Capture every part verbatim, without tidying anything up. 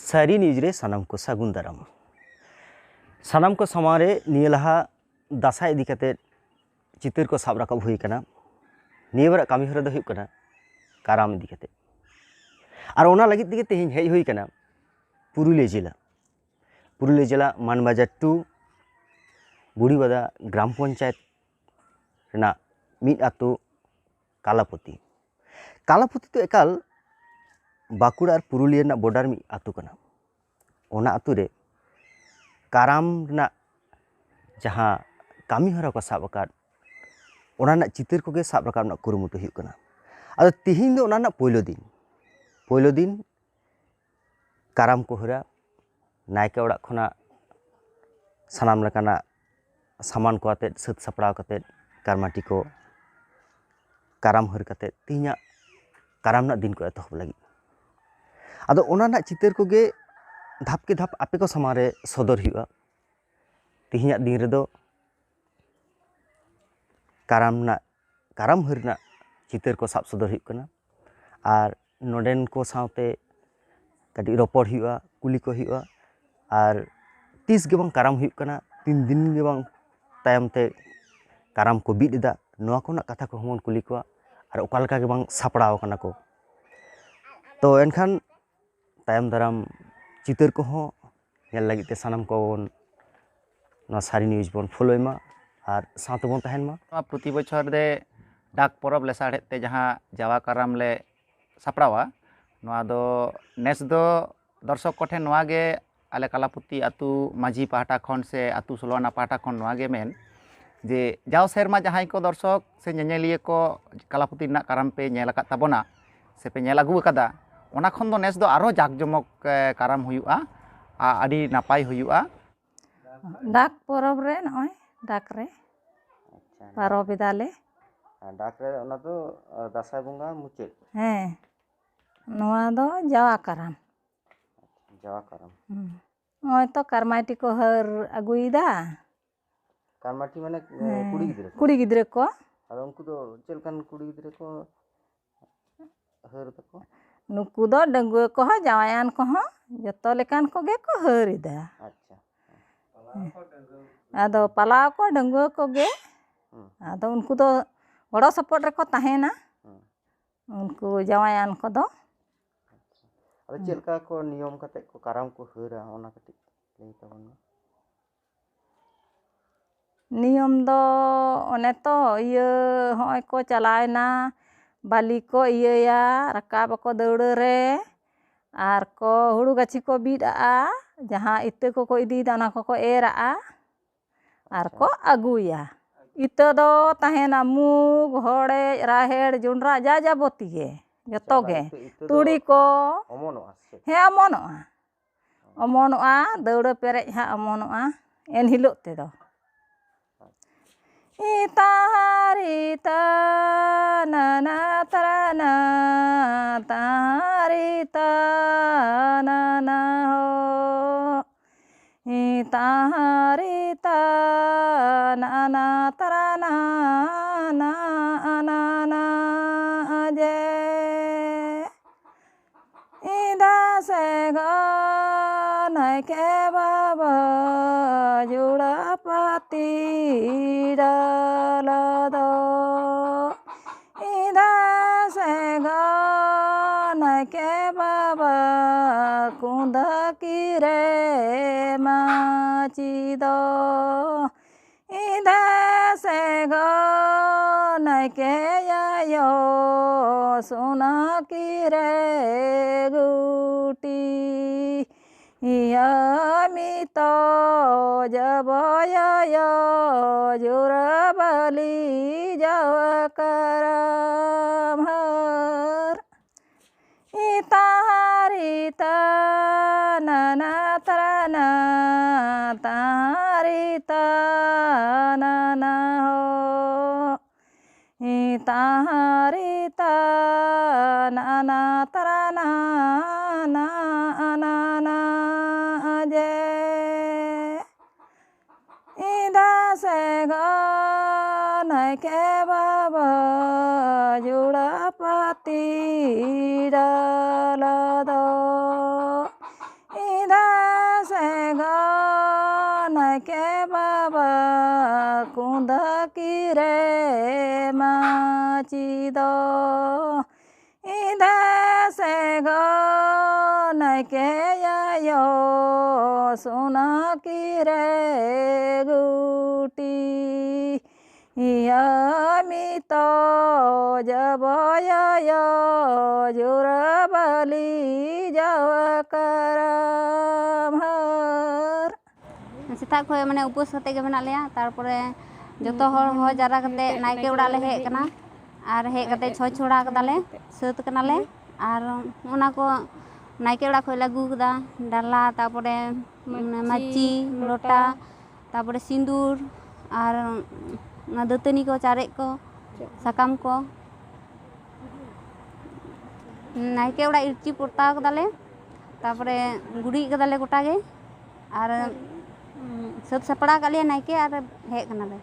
ᱥᱟᱹᱨᱤ ᱱᱤᱭᱩᱡᱽ ᱨᱮ ᱥᱟᱱᱟᱢ ᱠᱚ ᱥᱟᱹᱜᱩᱱ ᱫᱟᱨᱟᱢ᱾ ᱥᱟᱱᱟᱢ ᱠᱚ ᱥᱟᱢᱟᱝ ᱨᱮ ᱱᱤᱭᱟᱹ ᱞᱟᱦᱟ ᱫᱟᱸᱥᱟᱭ ᱤᱫᱤ ᱠᱟᱛᱮ ᱪᱤᱛᱟᱹᱨ ᱠᱚ ᱥᱟᱵ ᱨᱟᱠᱟᱵ ᱦᱩᱭ ᱟᱠᱟᱱᱟ᱾ ᱱᱤᱭᱟᱹ ᱵᱟᱨᱟᱜ ᱠᱟᱹᱢᱤ ᱦᱚᱨᱟ ᱫᱚ ᱦᱩᱭᱩᱜ ᱠᱟᱱᱟ ᱠᱟᱨᱟᱢ ᱤᱫᱤ ᱠᱟᱛᱮ᱾ ᱟᱨ ᱚᱱᱟ ᱞᱟᱹᱜᱤᱫ ᱛᱮᱜᱮ ᱛᱮᱦᱮᱧ ᱦᱮᱡ ᱦᱩᱭ ᱟᱠᱟᱱᱟ ᱯᱩᱨᱩᱞᱤᱭᱟᱹ ᱡᱮᱞᱟ᱾ ᱯᱩᱨᱩᱞᱤᱭᱟᱹ ᱡᱮᱞᱟ ᱢᱟᱱᱵᱟᱡᱟᱨ ᱴᱩ ᱵᱩᱲᱤᱵᱟᱫᱟ ᱜᱨᱟᱢ ᱯᱚᱧᱪᱟᱭᱮᱛ ᱨᱮᱱᱟᱜ ᱢᱤᱫ ᱟᱹᱛᱩ ᱠᱟᱞᱟᱯᱚᱛᱤ᱾ ᱠᱟᱞᱟᱯᱚᱛᱤ ᱫᱚ ᱮᱠᱟᱞ ᱵᱟᱸᱠᱩᱲᱟ ᱟᱨ ᱯᱩᱨᱩᱞᱤᱭᱟᱹ ᱨᱮᱱᱟᱜ ᱵᱚᱰᱟᱨ ᱢᱤᱫ ᱟᱹᱛᱩ ᱠᱟᱱᱟ᱾ ᱚᱱᱟ ᱟᱹᱛᱩ ᱨᱮ ᱠᱟᱨᱟᱢ ᱨᱮᱱᱟᱜ ᱡᱟᱦᱟᱸ ᱠᱟᱹᱢᱤ ᱦᱚᱨᱟ ᱠᱚ ᱥᱟᱵ ᱟᱠᱟᱫ, ᱚᱱᱟ ᱨᱮᱱᱟᱜ ᱪᱤᱛᱟᱹᱨ ᱠᱚᱜᱮ ᱥᱟᱵ ᱨᱟᱠᱟᱵ ᱨᱮᱱᱟᱜ ᱠᱩᱨᱩᱢᱩᱴᱩ ᱦᱩᱭᱩᱜ ᱠᱟᱱᱟ᱾ ᱟᱫᱚ ᱛᱤᱦᱤᱧ ᱫᱚ ᱚᱱᱟ ᱨᱮᱱᱟᱜ ᱯᱳᱭᱞᱳ ᱫᱤᱱ, ᱯᱳᱭᱞᱳ ᱫᱤᱱ ᱠᱟᱨᱟᱢ ᱠᱚ ᱦᱟᱹᱨᱟ᱾ ᱱᱟᱭᱠᱮ ᱚᱲᱟᱜ ᱠᱷᱚᱱᱟᱜ ᱥᱟᱱᱟᱢ ᱞᱮᱠᱟᱱᱟᱜ ᱥᱟᱢᱟᱱ ᱠᱚ ᱟᱛᱮᱫ, ᱥᱟᱹᱛ ᱥᱟᱯᱲᱟᱣ ᱠᱟᱛᱮᱫ, ᱠᱟᱨᱢᱟᱴᱤ ᱠᱚ ᱠᱟᱨᱟᱢ ᱦᱟᱹᱨ ᱠᱟᱛᱮᱫ ᱛᱮᱦᱮᱧᱟᱜ ᱠᱟᱨᱟᱢ ᱨᱮᱱᱟᱜ ᱫᱤᱱ ᱠᱚ ᱮᱛᱚᱦᱚᱵ ᱞᱟᱹᱜᱤᱫ᱾ ᱟᱫᱚ ᱚᱱᱟ ᱨᱮᱱᱟᱜ ᱪᱤᱛᱟᱹᱨ ᱠᱚᱜᱮ ᱫᱷᱟᱯ ᱠᱮ ᱫᱷᱟᱯ ᱟᱯᱮ ᱠᱚ ᱥᱟᱢᱟᱝ ᱨᱮ ᱥᱚᱫᱚᱨ ᱦᱩᱭᱩᱜᱼᱟ᱾ ᱛᱮᱦᱮᱧᱟᱜ ᱫᱤᱱ ᱨᱮᱫᱚ ᱠᱟᱨᱟᱢ ᱨᱮᱱᱟᱜ, ᱠᱟᱨᱟᱢ ᱦᱟᱹᱨ ᱨᱮᱱᱟᱜ ᱪᱤᱛᱟᱹᱨ ᱠᱚ ᱥᱟᱵ ᱥᱚᱫᱚᱨ ᱦᱩᱭᱩᱜ ᱠᱟᱱᱟ᱾ ᱟᱨ ᱱᱚᱰᱮᱱ ᱠᱚ ᱥᱟᱶᱛᱮ ᱠᱟᱹᱴᱤᱡ ᱨᱚᱯᱚᱲ ᱦᱩᱭᱩᱜᱼᱟ, ᱠᱩᱞᱤ ᱠᱚ ᱦᱩᱭᱩᱜᱼᱟ᱾ ᱟᱨ ᱛᱤᱥ ᱜᱮ ᱵᱟᱝ ᱠᱟᱨᱟᱢ ᱦᱩᱭᱩᱜ ᱠᱟᱱᱟ, ᱛᱤᱱ ᱫᱤᱱ ᱜᱮ ᱵᱟᱝ ᱛᱟᱭᱚᱢ ᱛᱮ ᱠᱟᱨᱟᱢ ᱠᱚ ᱵᱤᱫ ᱮᱫᱟ, ᱱᱚᱣᱟ ᱠᱚᱨᱮᱱᱟᱜ ᱠᱟᱛᱷᱟ ᱠᱚᱦᱚᱸ ᱵᱚᱱ ᱠᱩᱞᱤ ᱠᱚᱣᱟ᱾ ᱟᱨ ᱚᱠᱟ ᱞᱮᱠᱟ ᱜᱮ ᱵᱟᱝ ᱥᱟᱯᱲᱟᱣ ᱠᱟᱱᱟ ᱠᱚ᱾ ᱛᱚ ᱮᱱᱠᱷᱟᱱ ᱛᱟᱭᱚᱢ ᱫᱟᱨᱟᱢ ᱪᱤᱛᱟᱹᱨ ᱠᱚᱦᱚᱸ ᱧᱮᱞ ᱞᱟᱹᱜᱤᱫ ᱛᱮ ᱥᱟᱱᱟᱢ ᱠᱚᱵᱚᱱ ᱱᱚᱣᱟ ᱥᱟᱹᱨᱤ ᱱᱤᱭᱩᱡᱽ ᱵᱚᱱ ᱯᱷᱳᱞᱳᱭ ᱢᱟ ᱟᱨ ᱥᱟᱶ ᱛᱮᱵᱚᱱ ᱛᱟᱦᱮᱱ ᱢᱟ᱾ ᱱᱚᱣᱟ ᱯᱨᱚᱛᱤ ᱵᱚᱪᱷᱚᱨ ᱨᱮ ᱰᱟᱠ ᱯᱚᱨᱚᱵᱽ ᱞᱮᱥᱟᱲᱦᱮᱫ ᱛᱮ ᱡᱟᱦᱟᱸ ᱡᱟᱣᱟ ᱠᱟᱨᱟᱢ ᱞᱮ ᱥᱟᱯᱲᱟᱣᱟ, ᱱᱚᱣᱟ ᱫᱚ ᱱᱮᱥ ᱫᱚ ᱫᱚᱨᱥᱚᱠ ᱠᱚᱴᱷᱮᱱ ᱱᱚᱣᱟ ᱜᱮ ᱟᱞᱮ ᱠᱟᱞᱟᱯᱩᱛᱤ ᱟᱹᱛᱩ ᱢᱟᱹᱡᱷᱤ ᱯᱟᱦᱴᱟ ᱠᱷᱚᱱ ᱥᱮ ᱟᱹᱛᱩ ᱥᱳᱞᱳ ᱟᱱᱟ ᱯᱟᱦᱴᱟ ᱠᱷᱚᱱ ᱱᱚᱣᱟ ᱜᱮ ᱢᱮᱱ ᱡᱮ ᱡᱟᱣ ᱥᱮᱨᱢᱟ ᱡᱟᱦᱟᱸᱭ ᱠᱚ ᱫᱚᱨᱥᱚᱠ ᱥᱮ ᱧᱮᱧᱮᱞᱤᱭᱟᱹ ᱠᱚ ᱠᱟᱞᱟᱯᱩᱛᱤ ᱨᱮᱱᱟᱜ ᱠᱟᱨᱟᱢ ᱯᱮ ᱧᱮᱞ ᱟᱠᱟᱫ ᱛᱟᱵᱚᱱᱟ ᱥᱮ ᱯᱮ ᱧᱮᱞ ᱟᱹᱜᱩ ᱟᱠᱟᱫᱟ, ᱚᱱᱟ ᱠᱷᱚᱱ ᱫᱚ ᱱᱮᱥ ᱫᱚ ᱟᱨᱦᱚᱸ ᱡᱟᱠ ᱡᱚᱢᱚᱠ, ᱮ, ᱠᱟᱨᱟᱢ ᱦᱩᱭᱩᱜᱼᱟ᱾ ᱟ-, ᱟᱹᱰᱤ ᱱᱟᱯᱟᱭ ᱦᱩᱭᱩᱜᱼᱟ᱾ ᱰᱟᱠ ᱯᱚᱨᱚᱵᱽ ᱨᱮ ᱱᱚᱜᱼᱚᱭ ᱰᱟᱠ ᱨᱮ ᱟᱪᱪᱷᱟ, ᱯᱟᱨᱚᱵᱽ ᱮᱫᱟᱞᱮ᱾ ᱦᱮᱸ, ᱰᱟᱠ ᱨᱮ ᱚᱱᱟ ᱫᱚ, ᱟ, ᱫᱟᱸᱥᱟᱭ ᱵᱚᱸᱜᱟ ᱢᱩᱪᱟᱹᱫ᱾ ᱦᱮᱸ, ᱱᱚᱣᱟ ᱫᱚ ᱡᱟᱣᱟ ᱠᱟᱨᱟᱢ᱾ ᱡᱟᱣᱟ ᱠᱟᱨᱟᱢ᱾ ᱦᱩᱸ᱾ ᱱᱚᱜᱼᱚᱭ ᱛᱚ ᱠᱟᱨᱢᱟᱭᱴᱤ ᱠᱚ ᱦᱟᱹᱨ ᱟᱹᱜᱩᱭᱮᱫᱟ᱾ ᱠᱟᱨᱢᱟᱴᱤ ᱢᱟᱱᱮ, ᱮ, ᱦᱮᱸ, ᱠᱩᱲᱤ ᱜᱤᱫᱽᱨᱟᱹ ᱠᱚ? ᱠᱩᱲᱤ ᱜᱤᱫᱽᱨᱟᱹ ᱠᱚ᱾ ᱟᱫᱚ ᱩᱱᱠᱩ ᱫᱚ ᱪᱮᱫ ᱞᱮᱠᱟᱱ ᱠᱩᱲᱤ ᱜᱤᱫᱽᱨᱟᱹ ᱠᱚ ᱦᱟᱹᱨ ᱫᱟᱠᱚ? ᱱᱩᱠᱩ ᱫᱚ ᱰᱟᱺᱜᱩᱣᱟᱹ ᱠᱚᱦᱚᱸ, ᱡᱟᱶᱟᱭᱟᱱ ᱠᱚᱦᱚᱸ, ᱡᱚᱛᱚ ᱞᱮᱠᱟᱱ ᱠᱚᱜᱮ ᱠᱚ ᱦᱟᱹᱨ ᱮᱫᱟ᱾ ᱟᱪᱪᱷᱟ᱾ ᱟᱫᱚ ᱯᱟᱞᱟᱣ ᱠᱚ ᱰᱟᱺᱜᱩᱣᱟᱹ ᱠᱚᱜᱮ᱾ ᱦᱩᱸ᱾ ᱟᱫᱚ ᱩᱱᱠᱩ ᱫᱚ ᱜᱚᱲᱚ ᱥᱚᱯᱚᱦᱚᱫ ᱨᱮᱠᱚ ᱛᱟᱦᱮᱱᱟ᱾ ᱦᱩᱸ᱾ ᱩᱱᱠᱩ ᱡᱟᱶᱟᱭᱟᱱ ᱠᱚᱫᱚ᱾ ᱟᱫᱚ ᱪᱮᱫ ᱞᱮᱠᱟ ᱠᱚ ᱱᱤᱭᱚᱢ ᱠᱟᱛᱮ ᱠᱚ ᱠᱟᱨᱟᱢ ᱠᱚ ᱦᱟᱹᱨᱟ, ᱚᱱᱟ ᱠᱟᱹᱴᱤᱡ ᱞᱟᱹᱭ ᱛᱟᱵᱚᱱ ᱢᱮ᱾ ᱱᱤᱭᱚᱢ ᱫᱚ ᱚᱱᱮ ᱛᱚ ᱤᱭᱟᱹ, ᱦᱚᱸᱜᱼᱚᱭ ᱠᱚ ᱪᱟᱞᱟᱣᱮᱱᱟ, ᱵᱟᱹᱞᱤ ᱠᱚ ᱤᱭᱟᱹᱭᱟ, ᱨᱟᱠᱟᱵ ᱟᱠᱚ ᱫᱟᱹᱣᱲᱟᱹ ᱨᱮ, ᱟᱨ ᱠᱚ ᱦᱩᱲᱩ ᱜᱟᱹᱪᱷᱤ ᱠᱚ ᱵᱤᱫ ᱟᱜᱼᱟ, ᱡᱟᱦᱟᱸ ᱤᱛᱟᱹ ᱠᱚᱠᱚ ᱤᱫᱤᱭᱮᱫᱟ ᱚᱱᱟ ᱠᱚᱠᱚ ᱮᱨ ᱟᱜᱼᱟ, ᱟᱨ ᱠᱚ ᱟᱹᱜᱩᱭᱟ᱾ ᱤᱛᱟᱹ ᱫᱚ ᱛᱟᱦᱮᱱᱟ ᱢᱩᱜᱽ, ᱦᱚᱲᱮᱡ, ᱨᱟᱦᱮᱲ, ᱡᱚᱸᱰᱨᱟ, ᱡᱟ ᱡᱟᱵᱚᱛᱤ ᱜᱮ, ᱡᱚᱛᱚ ᱚᱱᱟ ᱜᱮ᱾ ᱤᱛᱟᱹ, ᱤᱛᱟᱹ ᱫᱚ ᱛᱩᱲᱤ ᱠᱚ᱾ ᱚᱢᱚᱱᱚᱜᱼᱟ ᱥᱮ ᱪᱮᱫ? ᱦᱮᱸ, ᱚᱢᱚᱱᱚᱜᱼᱟ᱾ ᱚᱢᱚᱱᱚᱜᱼᱟ, ᱫᱟᱹᱣᱲᱟᱹ ᱯᱮᱨᱮᱡ ᱦᱟᱸᱜ ᱚᱢᱚᱱᱚᱜᱼᱟ ᱮᱱ ᱦᱤᱞᱳᱜ ᱛᱮᱫᱚ᱾ ᱤᱛᱟᱨᱤ ᱛᱟᱱᱟᱱᱟ ᱛᱟᱨᱟᱱᱟ, ᱛᱟᱨᱤ ᱛᱟᱱᱟᱱᱟ ᱦᱳ᱾ ᱤᱛᱟᱨᱤ ᱛᱟᱱᱟᱱᱟ ᱛᱟᱨᱟᱱᱟ, ᱱᱟ, ᱱᱟ, ᱱᱟ, ᱡᱮ᱾ ᱤᱫᱟ ᱥᱮ ᱜᱚ ᱱᱟᱭᱠᱮ ᱵᱟᱵᱟ ᱡᱩᱲᱟ ᱯᱟᱹᱛᱤ ᱰᱟᱞᱟ ᱫᱚ᱾ ᱤᱫᱟ ᱥᱮ ᱜᱚ ᱱᱟᱭᱠᱮ ᱵᱟᱵᱟ ᱠᱩᱸᱫᱟ ᱠᱤᱨᱮ ᱢᱟᱹᱪᱤ ᱫᱚ᱾ ᱤᱫᱟ ᱥᱮ ᱜᱚ ᱱᱟᱭᱠᱮ ᱟᱭᱳ ᱥᱚᱱᱟ ᱠᱤᱨᱮ ᱜᱩᱴᱤ᱾ ᱤᱭᱟᱹ ᱢᱤᱛᱚ ᱡᱟᱵᱚ ᱟᱭᱳ ᱡᱩᱨᱟ ᱵᱟᱹᱞᱤ ᱡᱟᱣᱟ ᱠᱟᱨᱟᱢ ᱦᱟᱨ᱾ ᱤᱛᱟᱨᱤ ᱛᱟᱱᱟᱱᱟ ᱛᱟᱨᱟᱱᱟ, ᱛᱟᱨᱤ ᱛᱟᱱᱟᱱᱟ ᱦᱳ᱾ ᱤᱛᱟᱨᱤ ᱛᱟᱱᱟᱱᱟ ᱛᱟᱨᱟᱱᱟ, ᱱᱟ, ᱱᱟ, ᱱᱟ, ᱡᱮ᱾ ᱤᱫᱟ ᱥᱮ ᱜᱚ ᱱᱟᱭᱠᱮ ᱵᱟᱵᱟ ᱡᱩᱲᱟ ᱯᱟᱹᱛᱤ ᱰᱟᱞᱟ ᱫᱚ᱾ ᱠᱮ ᱵᱟᱵᱟ ᱠᱩᱸᱫᱟᱹ ᱠᱤᱨᱮ ᱢᱟᱹᱪᱤ ᱫᱚ, ᱤᱫᱮ ᱥᱮ ᱜᱚ ᱱᱟᱭᱠᱮ ᱟᱭᱳ ᱥᱚᱱᱟ ᱠᱤᱨᱮ ᱜᱩᱴᱤ᱾ ᱤᱭᱟᱹ ᱢᱤᱛᱚ ᱡᱟᱵᱟᱭᱟᱭᱟ ᱡᱩᱨᱟᱵᱟᱞᱤ ᱡᱟᱣᱟ ᱠᱟᱨᱟᱢ ᱦᱟᱨ᱾ ᱥᱮᱛᱟᱜ ᱠᱷᱚᱱ ᱢᱟᱱᱮ ᱩᱯᱟᱹᱥ ᱠᱟᱛᱮ ᱜᱮ ᱢᱮᱱᱟᱜ ᱞᱮᱭᱟ᱾ ᱛᱟᱨᱯᱚᱨᱮ ᱡᱚᱛᱚ ᱦᱚᱲ ᱦᱚᱦᱚ ᱡᱟᱣᱨᱟ ᱠᱟᱛᱮ ᱱᱟᱭᱠᱮ ᱚᱲᱟᱜ ᱞᱮ ᱦᱮᱡ ᱟᱠᱟᱱᱟ᱾ ᱟᱨ ᱦᱮᱡ ᱠᱟᱛᱮ ᱪᱷᱚᱸᱪ ᱪᱷᱚᱲᱟ ᱠᱟᱫᱟᱞᱮ, ᱥᱟᱹᱛ ᱠᱟᱱᱟᱞᱮ᱾ ᱟᱨ ᱚᱱᱟ ᱠᱚ ᱱᱟᱭᱠᱮ ᱚᱲᱟᱜ ᱠᱷᱚᱱ ᱞᱮ ᱟᱹᱜᱩ ᱠᱟᱫᱟ, ᱰᱟᱞᱟ, ᱛᱟᱨᱯᱚᱨᱮ ᱢᱟᱹᱪᱤ, ᱢᱟᱹᱪᱤ, ᱞᱚᱴᱟ, ᱞᱚᱴᱟ᱾ ᱛᱟᱨᱯᱚᱨᱮ ᱥᱤᱸᱫᱩᱨ ᱟᱨ ᱚᱱᱟ ᱫᱟᱹᱛᱟᱹᱱᱤ ᱠᱚ, ᱪᱟᱨᱮᱡ ᱠᱚ, ᱥᱟᱠᱟᱢ ᱠᱚ᱾ ᱱᱟᱭᱠᱮ ᱚᱲᱟᱜ ᱤᱨᱪᱤ ᱯᱚᱛᱟᱣ ᱠᱟᱫᱟᱞᱮ, ᱛᱟᱨᱯᱚᱨᱮ ᱜᱩᱨᱤᱡ ᱠᱟᱫᱟᱞᱮ ᱜᱚᱴᱟ ᱜᱮ᱾ ᱟᱨ ᱥᱟᱹᱛ ᱥᱟᱯᱲᱟᱣ ᱠᱟᱜ ᱞᱮᱭᱟ ᱱᱟᱭᱠᱮ ᱟᱨ ᱦᱮᱡ ᱠᱟᱱᱟᱞᱮ᱾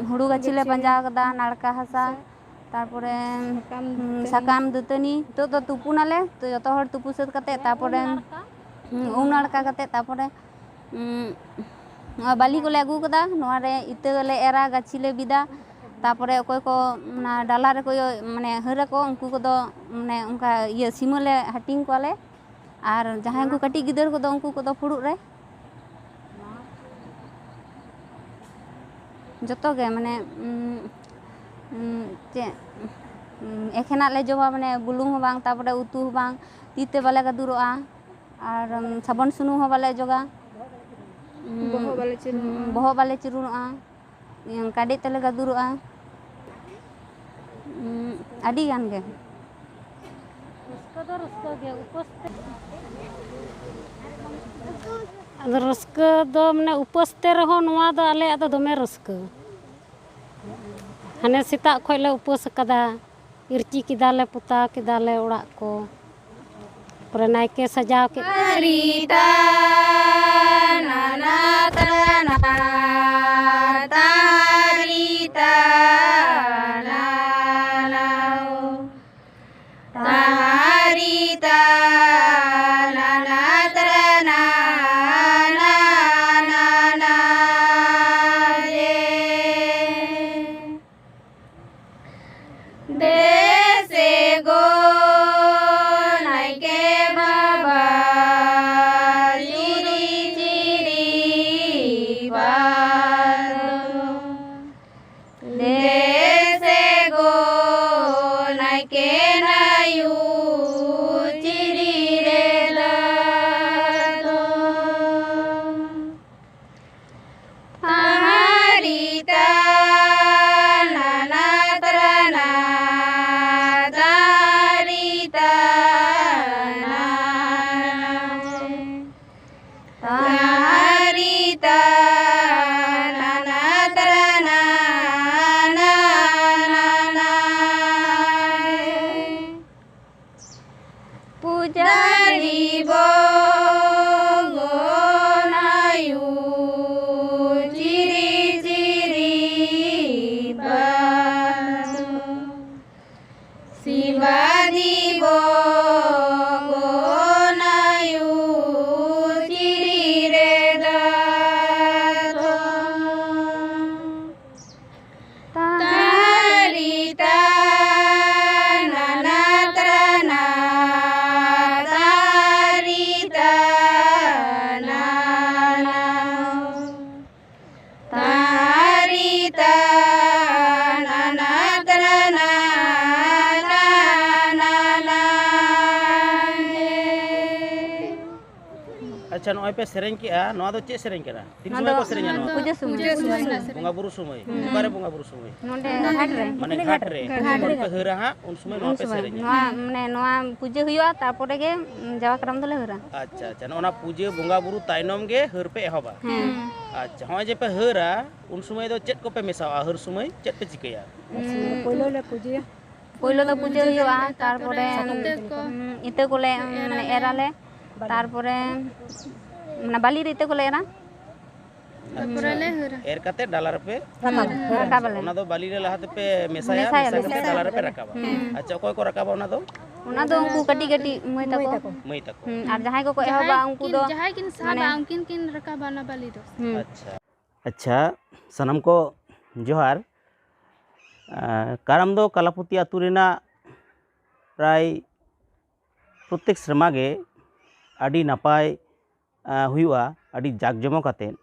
ᱦᱩᱲᱩ ᱜᱟᱹᱪᱷᱤ ᱞᱮ ᱯᱟᱸᱡᱟ ᱠᱟᱫᱟ, ᱱᱟᱲᱠᱟ ᱦᱟᱥᱟ, ᱛᱟᱨᱯᱚᱨᱮ ᱥᱟᱠᱟᱢ, ᱦᱩᱸ, ᱫᱟᱹᱛᱟᱹᱱᱤ᱾ ᱥᱟᱠᱟᱢ, ᱫᱟᱹᱛᱟᱹᱱᱤ᱾ ᱱᱤᱛᱚᱜ ᱫᱚ ᱛᱩᱯᱩᱱᱟᱞᱮ, ᱛᱚ ᱡᱚᱛᱚ ᱦᱚᱲ ᱛᱩᱯᱩ ᱥᱟᱹᱛ ᱠᱟᱛᱮ, ᱛᱟᱨᱯᱚᱨᱮ, ᱦᱩᱸ, ᱩᱢ ᱱᱟᱲᱠᱟ ᱠᱟᱛᱮ, ᱛᱟᱨᱯᱚᱨᱮ, ᱩᱸ, ᱱᱚᱣᱟ ᱵᱟᱹᱞᱤ ᱠᱚᱞᱮ ᱟᱹᱜᱩ ᱠᱟᱫᱟ, ᱱᱚᱣᱟ ᱨᱮ ᱤᱛᱟᱹ ᱞᱮ ᱮᱨᱟ, ᱜᱟᱹᱪᱷᱤ ᱞᱮ ᱵᱤᱫᱟ᱾ ᱛᱟᱨᱯᱚᱨᱮ ᱚᱠᱚᱭ ᱠᱚ ᱚᱱᱟ ᱰᱟᱞᱟ ᱨᱮᱠᱚ ᱤᱭᱟᱹ, ᱢᱟᱱᱮ ᱦᱟᱹᱨ ᱟᱠᱚ, ᱩᱱᱠᱩ ᱠᱚᱫᱚ ᱢᱟᱱᱮ ᱚᱱᱠᱟ ᱤᱭᱟᱹ ᱥᱤᱢᱟᱹ ᱞᱮ ᱦᱟᱹᱴᱤᱧ ᱠᱚᱣᱟᱞᱮ᱾ ᱟᱨ ᱡᱟᱦᱟᱸᱭ ᱠᱚ ᱠᱟᱹᱴᱤᱡ ᱜᱤᱫᱟᱹᱨ ᱠᱚᱫᱚ, ᱩᱱᱠᱩ ᱠᱚᱫᱚ ᱯᱷᱩᱲᱩᱜ ᱨᱮ᱾ ᱡᱚᱛᱚ ᱜᱮ ᱢᱟᱱᱮ, ᱩᱸ, ᱩᱸ, ᱪᱮᱫ, ᱩᱸ, ᱮᱠᱷᱮᱱᱟᱜ ᱞᱮ ᱡᱚᱢᱟ, ᱢᱟᱱᱮ ᱵᱩᱞᱩᱝ ᱦᱚᱸ ᱵᱟᱝ, ᱛᱟᱨᱯᱚᱨᱮ ᱩᱛᱩ ᱦᱚᱸ ᱵᱟᱝ, ᱛᱤ ᱛᱮ ᱵᱟᱞᱮ ᱜᱟᱹᱫᱩᱨᱚᱜᱼᱟ᱾ ᱟᱨ, ᱩᱸ, ᱥᱟᱵᱚᱱ ᱥᱩᱱᱩᱢ ᱦᱚᱸ ᱵᱟᱞᱮ ᱚᱡᱚᱜᱟ᱾ ᱩᱸ, ᱵᱚᱦᱚᱜ ᱵᱟᱞᱮ ᱪᱤᱨᱩᱱᱚᱜᱼᱟ᱾ ᱩᱸ, ᱵᱚᱦᱚᱜ ᱵᱟᱞᱮ ᱪᱤᱨᱩᱱᱚᱜᱼᱟ᱾ ᱩᱸ, ᱠᱟᱰᱮᱡ ᱛᱮᱞᱮ ᱜᱟᱹᱫᱩᱨᱚᱜᱼᱟ᱾ ᱩᱸ, ᱟᱹᱰᱤ ᱜᱟᱱ ᱜᱮ᱾ ᱨᱟᱹᱥᱠᱟᱹ ᱫᱚ ᱨᱟᱹᱥᱠᱟᱹ ᱜᱮ, ᱩᱯᱟᱹᱥ ᱛᱮ᱾ ᱟᱫᱚ ᱨᱟᱹᱥᱠᱟᱹ ᱫᱚ ᱢᱟᱱᱮ ᱩᱯᱟᱹᱥ ᱛᱮ ᱨᱮᱦᱚᱸ ᱱᱚᱣᱟ ᱫᱚ ᱟᱞᱮᱭᱟᱜ ᱫᱚ ᱫᱚᱢᱮ ᱨᱟᱹᱥᱠᱟᱹ᱾ ᱦᱟᱱᱮ ᱥᱮᱛᱟᱜ ᱠᱷᱚᱱ ᱞᱮ ᱩᱯᱟᱹᱥ ᱟᱠᱟᱫᱟ, ᱤᱨᱪᱤ ᱠᱮᱫᱟᱞᱮ, ᱯᱚᱛᱟᱣ ᱠᱮᱫᱟᱞᱮ ᱚᱲᱟᱜ ᱠᱚ, ᱯᱚᱨᱮ ᱱᱟᱭᱠᱮ ᱥᱟᱡᱟᱣ ᱠᱮᱫ᱾ ᱨᱤᱛᱟ ᱱᱟᱱᱟ ᱛᱟᱱᱟ ᱛᱟᱨᱤᱛᱟ ᱱᱟᱱᱟ ᱛᱟᱨᱤᱛᱟ ᱱᱟᱱᱟ ᱛᱟᱱᱟ᱾ ᱯᱩᱡᱟᱨᱤ ᱵᱚᱝᱜᱚᱱᱟᱭᱩ ᱪᱤᱨᱤ ᱪᱤᱨᱤ ᱵᱟᱫᱚ᱾ ᱥᱤᱵᱟᱫᱤ ᱵᱚᱝᱜᱚᱱᱟᱭᱩ ᱪᱤᱨᱤ ᱨᱮ ᱫᱟᱛᱚ᱾ ᱛᱟᱨᱤ ᱛᱟᱱᱟᱱᱟ ᱛᱨᱟᱱᱟ, ᱛᱟᱨᱤ ᱛᱟᱱᱟᱱᱟ᱾ ᱛᱟᱨᱤ ᱛᱟᱱᱟᱱᱟ ᱛᱨᱟᱱᱟ, ᱛᱟᱱᱟᱱᱟ᱾ ᱟᱪᱪᱷᱟ, ᱱᱚᱜᱼᱚᱭ ᱯᱮ ᱥᱮᱨᱮᱧ ᱠᱮᱜᱼᱟ, ᱱᱚᱣᱟ ᱫᱚ ᱪᱮᱫ ᱥᱮᱨᱮᱧ ᱠᱟᱱᱟ? ᱛᱤᱱ ᱱᱚᱣᱟ ᱥᱚᱢᱚᱭ ᱫᱚ ᱠᱚ ᱥᱮᱨᱮᱧᱟ ᱱᱚᱣᱟ ᱫᱚ? ᱯᱩᱡᱟᱹ ᱥᱚᱢᱚᱭ᱾ ᱯᱩᱡᱟᱹ ᱥᱚᱢᱚᱭ ᱨᱮᱱᱟᱜ ᱥᱮᱨᱮᱧ᱾ ᱵᱚᱸᱜᱟ ᱵᱩᱨᱩ ᱥᱚᱢᱚᱭ᱾ ᱦᱩᱸ᱾ ᱚᱠᱟᱨᱮ ᱵᱚᱸᱜᱟ ᱵᱩᱨᱩ ᱥᱚᱢᱚᱭ? ᱱᱚᱰᱮ ᱜᱷᱟᱴ ᱨᱮ᱾ ᱢᱟᱱᱮ ᱜᱷᱟᱴ ᱨᱮ᱾ ᱜᱷᱟᱴ ᱨᱮ᱾ ᱜᱷᱟᱴ ᱨᱮ᱾ ᱩᱱ ᱥᱚᱢᱚᱭ ᱱᱚᱣᱟ ᱯᱮ ᱥᱮᱨᱮᱧᱟ? ᱱᱚᱣᱟ, ᱢᱟᱱᱮ, ᱱᱚᱣᱟ ᱯᱩᱡᱟᱹ ᱦᱩᱭᱩᱜᱼᱟ, ᱛᱟᱨᱯᱚᱨᱮ ᱜᱮ, ᱩᱸ, ᱡᱟᱣᱟ ᱠᱟᱨᱟᱢ ᱫᱚᱞᱮ ᱦᱟᱹᱨᱟ᱾ ᱟᱪᱪᱷᱟ, ᱟᱪᱪᱷᱟ᱾ ᱱᱚᱜᱼᱚ ᱱᱟ ᱯᱩᱡᱟᱹ ᱵᱚᱸᱜᱟ ᱵᱩᱨᱩ ᱛᱟᱭᱱᱚᱢ ᱜᱮ ᱦᱟᱹᱨ ᱯᱮ ᱮᱦᱚᱵᱟ? ᱦᱮᱸ᱾ ᱟᱪᱪᱷᱟ, ᱦᱚᱸᱜᱼᱚᱭ ᱡᱮ ᱯᱮ ᱦᱟᱹᱨᱟ, ᱩᱱ ᱥᱚᱢᱚᱭ ᱫᱚ ᱪᱮᱫ ᱠᱚᱯᱮ ᱢᱮᱥᱟᱣᱟᱜᱼᱟ? ᱦᱟᱹᱨ ᱥᱚᱢᱚᱭ ᱪᱮᱫ ᱯᱮ ᱪᱤᱠᱟᱹᱭᱟ? ᱩᱸ, ᱯᱳᱭᱞᱳ ᱞᱮ ᱯᱩᱡᱟᱹᱭᱟ᱾ ᱯᱳᱭᱞᱳ ᱫᱚ ᱯᱩᱡᱟᱹ ᱦᱩᱭᱩᱜᱼᱟ, ᱛᱟᱨᱯᱚᱨᱮ ᱤᱛᱟᱹ ᱠᱚ, ᱩᱸ, ᱤᱛᱟᱹ ᱠᱚᱞᱮ, ᱩᱸ, ᱮᱨ ᱢᱟᱱᱮ, ᱟᱞᱮ᱾ ᱮᱨ ᱟᱞᱮ᱾ ᱵᱟᱞᱤ᱾ ᱛᱟᱨᱯᱚᱨᱮ ᱚᱱᱟ ᱵᱟᱞᱤ ᱨᱮ ᱤᱛᱟᱹ ᱠᱚᱞᱮ ᱮᱨᱟ᱾ ᱛᱟᱨᱯᱚᱨᱮ ᱟᱪᱪᱷᱟ᱾ ᱞᱮ ᱦᱟᱹᱨᱟ᱾ ᱮᱨ ᱠᱟᱛᱮ ᱰᱟᱞᱟ ᱨᱮᱯᱮ ᱨᱟᱠᱟᱵᱟ᱾ ᱦᱩᱸ᱾ ᱨᱟᱠᱟᱵᱟᱞᱮ᱾ ᱚᱱᱟ ᱫᱚ ᱵᱟᱞᱤ ᱨᱮ ᱞᱟᱦᱟ ᱛᱮᱯᱮ ᱢᱮᱥᱟᱭᱟ, ᱢᱮᱥᱟᱭᱟᱞᱮ, ᱢᱮᱥᱟ ᱠᱟᱛᱮ ᱢᱮᱥᱟᱭᱟᱞᱮ᱾ ᱰᱟᱞᱟ ᱨᱮᱯᱮ ᱨᱟᱠᱟᱵᱟ᱾ ᱦᱩᱸ᱾ ᱟᱪᱪᱷᱟ, ᱚᱠᱚᱭ ᱠᱚ ᱨᱟᱠᱟᱵᱟ ᱚᱱᱟ ᱫᱚ? ᱚᱱᱟ ᱫᱚ ᱩᱱᱠᱩ ᱠᱟᱹᱴᱤᱡ ᱠᱟᱹᱴᱤᱡ ᱢᱟᱹᱭ ᱛᱟᱠᱚ᱾ ᱢᱟᱹᱭ ᱛᱟᱠᱚ᱾ ᱦᱩᱸ, ᱟᱨ ᱡᱟᱦᱟᱸᱭ ᱠᱚᱠᱚ ᱮᱦᱚᱵᱟ, ᱡᱟᱦᱟᱸᱭ ᱩᱱᱠᱩ ᱠᱤᱱ, ᱫᱚ ᱡᱟᱦᱟᱸᱭ ᱠᱤᱱ ᱥᱟᱵᱟ, ᱢᱟᱱᱮ ᱩᱱᱠᱤᱱ ᱠᱤᱱ ᱨᱟᱠᱟᱵᱟ ᱚᱱᱟ ᱵᱟᱞᱤ ᱫᱚ᱾ ᱦᱩᱸ᱾ ᱟᱪᱪᱷᱟ᱾ ᱟᱪᱪᱷᱟ, ᱥᱟᱱᱟᱢ ᱠᱚ ᱡᱚᱦᱟᱨ᱾ ᱟᱸ, ᱠᱟᱨᱟᱢ ᱫᱚ ᱠᱟᱞᱟᱯᱩᱛᱤ ᱟᱹᱛᱩ ᱨᱮᱱᱟᱜ ᱯᱨᱟᱭ ᱯᱨᱚᱛᱮᱠ ᱥᱮᱨᱢᱟ ᱜᱮ ᱟᱹᱰᱤ ᱱᱟᱯᱟᱭ, ᱟᱸ, ᱦᱩᱭᱩᱜᱼᱟ, ᱟᱹᱰᱤ ᱡᱟᱠ ᱡᱚᱢᱚᱠ ᱟᱛᱮᱫ᱾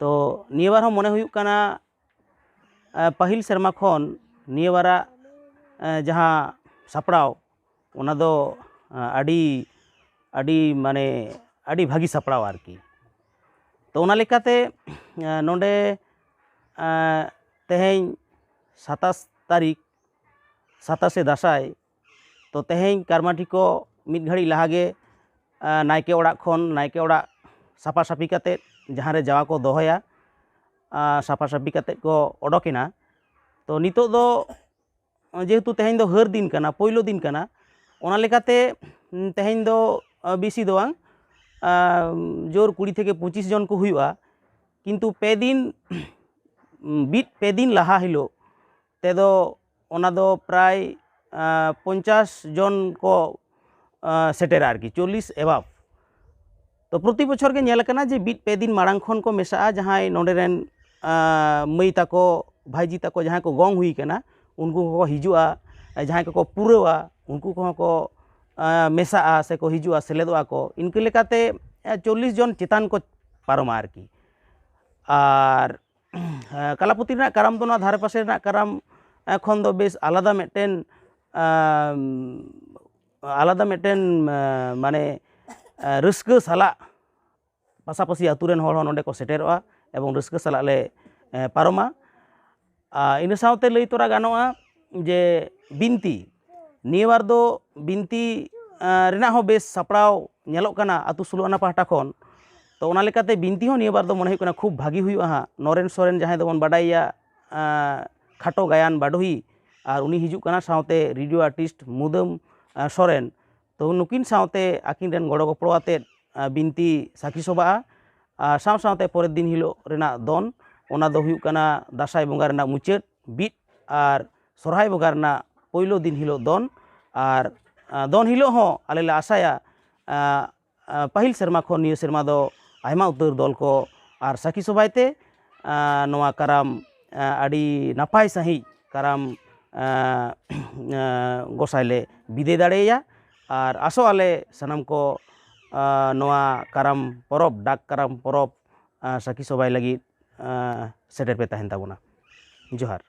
ᱛᱚ, ᱱᱤᱭᱟᱹ ᱵᱟᱨ ᱦᱚᱸ ᱢᱚᱱᱮ ᱦᱩᱭᱩᱜ ᱠᱟᱱᱟ, ᱟᱸ, ᱯᱟᱹᱦᱤᱞ ᱥᱮᱨᱢᱟ ᱠᱷᱚᱱ ᱱᱤᱭᱟᱹ ᱵᱟᱨᱟᱜ, ᱟᱸ, ᱡᱟᱦᱟᱸ ᱥᱟᱯᱲᱟᱣ, ᱚᱱᱟ ᱫᱚ, ᱟᱸ, ᱟᱹᱰᱤ, ᱟᱹᱰᱤ, ᱢᱟᱱᱮ, ᱟᱹᱰᱤ ᱵᱷᱟᱹᱜᱤ ᱥᱟᱯᱲᱟᱣ ᱟᱨᱠᱤ᱾ ᱛᱚ, ᱚᱱᱟ ᱞᱮᱠᱟᱛᱮ, ᱟᱸ, ᱱᱚᱰᱮ, ᱟᱸ, ᱛᱮᱦᱮᱧ ᱥᱟᱛᱟᱥ ᱛᱟᱹᱨᱤᱠᱷ, ᱥᱟᱛᱟᱥᱮ ᱫᱟᱸᱥᱟᱭ, ᱛᱚ, ᱛᱮᱦᱮᱧ ᱠᱟᱨᱢᱟᱴᱤ ᱠᱚ ᱢᱤᱫ ᱜᱷᱟᱹᱲᱤᱡ ᱞᱟᱦᱟ ᱜᱮ, ᱟᱸ, ᱱᱟᱭᱠᱮ ᱚᱲᱟᱜ ᱠᱷᱚᱱ, ᱱᱟᱭᱠᱮ ᱚᱲᱟᱜ ᱥᱟᱯᱷᱟ ᱥᱟᱹᱯᱷᱤ ᱠᱟᱛᱮᱫ ᱡᱟᱦᱟᱸ ᱨᱮ ᱡᱟᱣᱟ ᱠᱚ ᱫᱚᱦᱚᱭᱟ, ᱟᱸ, ᱥᱟᱯᱷᱟ ᱥᱟᱹᱯᱷᱤ ᱠᱟᱛᱮᱫ ᱠᱚ ᱚᱰᱚᱠᱮᱱᱟ᱾ ᱛᱚ, ᱱᱤᱛᱚᱜ ᱫᱚ ᱡᱮᱦᱮᱛᱩ ᱛᱮᱦᱮᱧ ᱫᱚ ᱦᱟᱹᱨ ᱫᱤᱱ ᱠᱟᱱᱟ, ᱯᱳᱭᱞᱳ ᱫᱤᱱ ᱠᱟᱱᱟ, ᱚᱱᱟ ᱞᱮᱠᱟᱛᱮ ᱛᱮᱦᱮᱧ ᱫᱚ ᱵᱮᱥᱤ ᱫᱚ ᱵᱟᱝ, ᱡᱳᱨ ᱠᱩᱲᱤ ᱛᱷᱮᱠᱮ ᱯᱚᱸᱪᱤᱥ ᱡᱚᱱ ᱠᱚ ᱦᱩᱭᱩᱜᱼᱟ᱾ ᱠᱤᱱᱛᱩ ᱯᱮ ᱫᱤᱱ, ᱵᱤᱫ ᱯᱮ ᱫᱤᱱ ᱞᱟᱦᱟ ᱦᱤᱞᱳᱜ ᱛᱮᱫᱚ ᱚᱱᱟ ᱫᱚ ᱯᱨᱟᱭ ᱯᱚᱧᱪᱟᱥ ᱡᱚᱱ ᱠᱚ ᱥᱮᱴᱮᱨᱟ ᱟᱨᱠᱤ, ᱪᱚᱞᱞᱤᱥ ᱮᱵᱟᱵ᱾ ᱛᱚ ᱯᱨᱚᱛᱤ ᱵᱚᱪᱷᱚᱨ ᱜᱮ ᱧᱮᱞ ᱟᱠᱟᱱᱟ ᱡᱮ ᱵᱤᱫ ᱯᱮ ᱫᱤᱱ ᱢᱟᱲᱟᱝ ᱠᱷᱚᱱ ᱠᱚ ᱢᱮᱥᱟᱜᱼᱟ, ᱡᱟᱦᱟᱸᱭ ᱱᱚᱰᱮ ᱨᱮᱱ ᱢᱟᱹᱭ ᱛᱟᱠᱚ, ᱵᱷᱟᱹᱭᱡᱤ ᱛᱟᱠᱚ, ᱡᱟᱦᱟᱸᱭ ᱠᱚ ᱜᱚᱝ ᱦᱩᱭ ᱠᱟᱱᱟ, ᱩᱱᱠᱩ ᱠᱚᱠᱚ ᱦᱤᱡᱩᱜᱼᱟ᱾ ᱡᱟᱦᱟᱸᱭ ᱠᱚᱠᱚ ᱯᱩᱨᱟᱹᱣᱟ, ᱩᱱᱠᱩ ᱠᱚᱦᱚᱸ ᱠᱚ ᱢᱮᱥᱟᱜᱼᱟ ᱥᱮ ᱠᱚ ᱦᱤᱡᱩᱜᱼᱟ, ᱥᱮᱞᱮᱫᱚᱜᱼᱟ ᱠᱚ᱾ ᱤᱱᱠᱟᱹ ᱞᱮᱠᱟᱛᱮ ᱪᱚᱞᱞᱤᱥ ᱡᱚᱱ ᱪᱮᱛᱟᱱ ᱠᱚ ᱯᱟᱨᱚᱢᱟ ᱟᱨᱠᱤ᱾ ᱟᱨ ᱠᱟᱞᱟᱯᱚᱛᱤ ᱨᱮᱱᱟᱜ ᱠᱟᱨᱟᱢ ᱫᱚ ᱱᱚᱣᱟ ᱫᱷᱟᱨᱮ ᱯᱟᱥᱮ ᱨᱮᱱᱟᱜ ᱠᱟᱨᱟᱢ ᱠᱷᱚᱱ ᱫᱚ ᱵᱮᱥ ᱟᱞᱟᱫᱟ ᱢᱤᱫᱴᱮᱱ, ᱟᱞᱟᱫᱟ ᱢᱤᱫᱴᱮᱱ ᱢᱟᱱᱮ ᱨᱟᱹᱥᱠᱟᱹ ᱥᱟᱞᱟᱜ ᱯᱟᱥᱟᱯᱟᱥᱤ ᱟᱹᱛᱩ ᱨᱮᱱ ᱦᱚᱲ ᱦᱚᱸ ᱱᱚᱰᱮ ᱠᱚ ᱥᱮᱴᱮᱨᱚᱜᱼᱟ ᱮᱵᱚᱝ ᱨᱟᱹᱥᱠᱟᱹ ᱥᱟᱞᱟᱜ ᱞᱮ ᱯᱟᱨᱚᱢᱟ᱾ ᱟᱨ ᱤᱱᱟᱹ ᱥᱟᱶᱛᱮ ᱞᱟᱹᱭ ᱛᱚᱨᱟ ᱜᱟᱱᱚᱜᱼᱟ ᱡᱮ ᱵᱤᱱᱛᱤ, ᱱᱤᱭᱟᱹ ᱵᱟᱨ ᱫᱚ ᱵᱤᱱᱛᱤ ᱨᱮᱱᱟᱜ ᱦᱚᱸ ᱵᱮᱥ ᱥᱟᱯᱲᱟᱣ ᱧᱮᱞᱚᱜ ᱠᱟᱱᱟ ᱟᱹᱛᱩ ᱥᱳᱞᱳ ᱟᱱᱟ ᱯᱟᱦᱴᱟ ᱠᱷᱚᱱ᱾ ᱛᱚ ᱚᱱᱟ ᱞᱮᱠᱟᱛᱮ ᱵᱤᱱᱛᱤ ᱦᱚᱸ ᱱᱤᱭᱟᱹ ᱵᱟᱨ ᱫᱚ ᱢᱚᱱᱮ ᱦᱩᱭᱩᱜ ᱠᱟᱱᱟ ᱠᱷᱩᱵ ᱵᱷᱟᱹᱜᱤ ᱦᱩᱭᱩᱜᱼᱟ ᱦᱟᱸᱜ᱾ ᱱᱚᱨᱮᱱ ᱥᱚᱨᱮᱱ, ᱡᱟᱦᱟᱸᱭ ᱫᱚᱵᱚᱱ ᱵᱟᱰᱟᱭᱮᱭᱟ ᱠᱷᱟᱴᱚ ᱜᱟᱭᱟᱱ ᱵᱟᱰᱚᱦᱤ, ᱟᱨ ᱩᱱᱤ ᱦᱤᱡᱩᱜ ᱠᱟᱱᱟ ᱥᱟᱶᱛᱮ ᱨᱮᱰᱤᱭᱳ ᱟᱨᱴᱤᱥᱴ ᱢᱩᱫᱟᱹᱢ ᱥᱚᱨᱮᱱ᱾ ᱛᱚ ᱱᱩᱠᱤᱱ ᱥᱟᱶᱛᱮ ᱟᱹᱠᱤᱱ ᱨᱮᱱ ᱜᱚᱲᱚ ᱜᱚᱯᱚᱲᱚ ᱟᱛᱮᱫ ᱵᱤᱱᱛᱤ ᱥᱟᱹᱠᱷᱤ ᱥᱚᱵᱷᱟᱜᱼᱟ᱾ ᱟᱨ ᱥᱟᱶ ᱥᱟᱶᱛᱮ ᱯᱚᱨᱮᱨ ᱫᱤᱱ ᱦᱤᱞᱳᱜ ᱨᱮᱱᱟᱜ ᱫᱚᱱ, ᱚᱱᱟ ᱫᱚ ᱦᱩᱭᱩᱜ ᱠᱟᱱᱟ ᱫᱟᱸᱥᱟᱭ ᱵᱚᱸᱜᱟ ᱨᱮᱱᱟᱜ ᱢᱩᱪᱟᱹᱫ ᱵᱤᱫ ᱟᱨ ᱥᱚᱨᱦᱟᱭ ᱵᱚᱸᱜᱟ ᱨᱮᱱᱟᱜ ᱯᱳᱭᱞᱳ ᱫᱤᱱ ᱦᱤᱞᱳᱜ ᱫᱚᱱ᱾ ᱟᱨ ᱫᱚᱱ ᱦᱤᱞᱳᱜ ᱦᱚᱸ ᱟᱞᱮ ᱞᱮ ᱟᱥᱟᱭᱟ ᱯᱟᱹᱦᱤᱞ ᱥᱮᱨᱢᱟ ᱠᱷᱚᱱ ᱱᱤᱭᱟᱹ ᱥᱮᱨᱢᱟ ᱫᱚ ᱟᱭᱢᱟ ᱩᱛᱟᱹᱨ ᱫᱚᱞ ᱠᱚ ᱟᱨ ᱥᱟᱹᱠᱷᱤ ᱥᱚᱵᱷᱟᱭ ᱛᱮ ᱱᱚᱣᱟ ᱠᱟᱨᱟᱢ ᱟᱹᱰᱤ ᱱᱟᱯᱟᱭ ᱥᱟᱺᱦᱤᱡ ᱠᱟᱨᱟᱢ ᱜᱚᱸᱥᱟᱭ ᱞᱮ ᱵᱤᱫᱟᱹᱭ ᱫᱟᱲᱮᱭᱟᱭᱟ᱾ ᱟᱨ ᱟᱥᱚᱜ ᱟᱞᱮ ᱥᱟᱱᱟᱢ ᱠᱚ ᱱᱚᱣᱟ ᱠᱟᱨᱟᱢ ᱯᱚᱨᱚᱵᱽ, ᱰᱟᱠ ᱠᱟᱨᱟᱢ ᱯᱚᱨᱚᱵᱽ ᱥᱟᱹᱠᱷᱤ ᱥᱚᱵᱷᱟᱭ ᱞᱟᱹᱜᱤᱫ ᱥᱮᱴᱮᱨ ᱯᱮ ᱛᱟᱦᱮᱱ ᱛᱟᱵᱚᱱᱟ᱾ ᱡᱚᱦᱟᱨ᱾